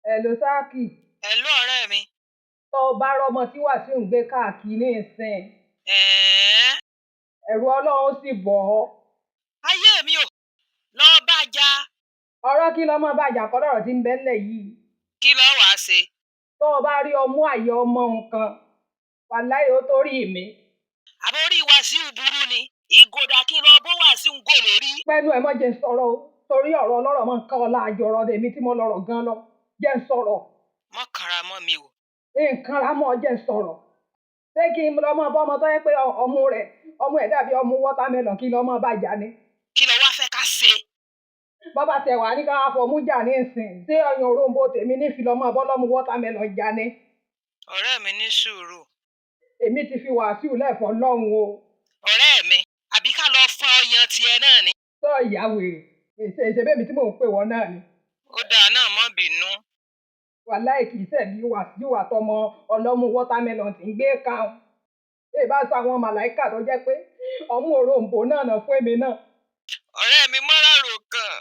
Hello Sáàkì. Hello ọ̀rẹ́ mi. Tó o bá rọ́mọ tí Wàsíù ń gbé káàkiri ní ìsìn, Ẹ̀ẹ́. ẹ̀rù Ọlọ́run sì bọ̀ ọ́. Ayé mi ò lọ bá jà. Ọ̀rọ̀ kí lọ́mọ bá jà kọ́ lọ́rọ̀ tí ń bẹ ńlẹ̀ yìí. Kí ló wàá ṣe? Tó o bá rí ọmú àyè ọmọ nǹkan, wàláhì ó torí mi. Àbórí Wàsíù burú ni. Ìgòdà kí lọ bó Wàsíù ń gò lórí. Pẹ́nu ẹ̀ mọ́ jẹ́ ń sọ̀rọ̀ o, torí ọ̀rọ̀ ọlọ́rọ̀ mọ́ nǹkan ọ̀la àjọrọ̀ èmi tí mo lọ́rọ̀ gan lọ. Jẹ́ ń sọ̀rọ̀. Mọ́ kanra mọ́ mi o. Nǹkan ra mọ́, jẹ́ ń sọ̀rọ̀. Ṣé kí n lọ́mọ bọ́ ọmọ tó yẹ pé ọmú rẹ̀, ọmú ẹ̀ dàbí ọmú watermelon, kí lọ́mọ bá jà ni? Kí ló wá fẹ́ ká ṣe? Bọ́bá tẹ̀ wá ní ká wá fọmú jà ní ìsìn. Ṣé ọyàn òrombó tèmi ní fi lọ́mọ bọ́ lọ́mú watermelon jà ni? Ọ̀rẹ́ mi, ní sùúrù. Èmi ti fi Wàsíù lẹ́fọ̀ọ́ lọ́hùn o. Ọ̀rẹ́ mi, àbí ká lọ fọ́n ọyàn tiẹ̀ náà ni? Sọ ìyá wèrè. Ìṣe bẹ́ẹ̀ mi tí mò ń pè wọ́n náà ni. Ó dáa náà, mọ́ bínú. Wàláì kì í ṣe bí Wàsíù àtọmọ ọlọ́mú watermelon tí ń gbé káwọn. Ṣé ìbá sọ àwọn màláìkà tó jẹ́ pé ọmú òrombó náà nà fún èmi náà? Ọ̀rẹ́ mi, mọ́ra rò kàn.